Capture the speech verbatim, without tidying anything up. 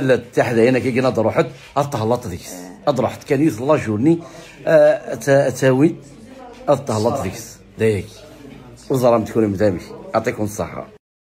tallalt tiḥdayin akka ad d-ruḥet, ad tehlaḍ deg-s. Ad ruḥet kan yiwet la journée, ah, ad ta-, ad tawi, ad tehlaḍ deg-s. D ayagi. Ur ẓrant kra d amek. Yɛṭikum ṣṣeḥḥa.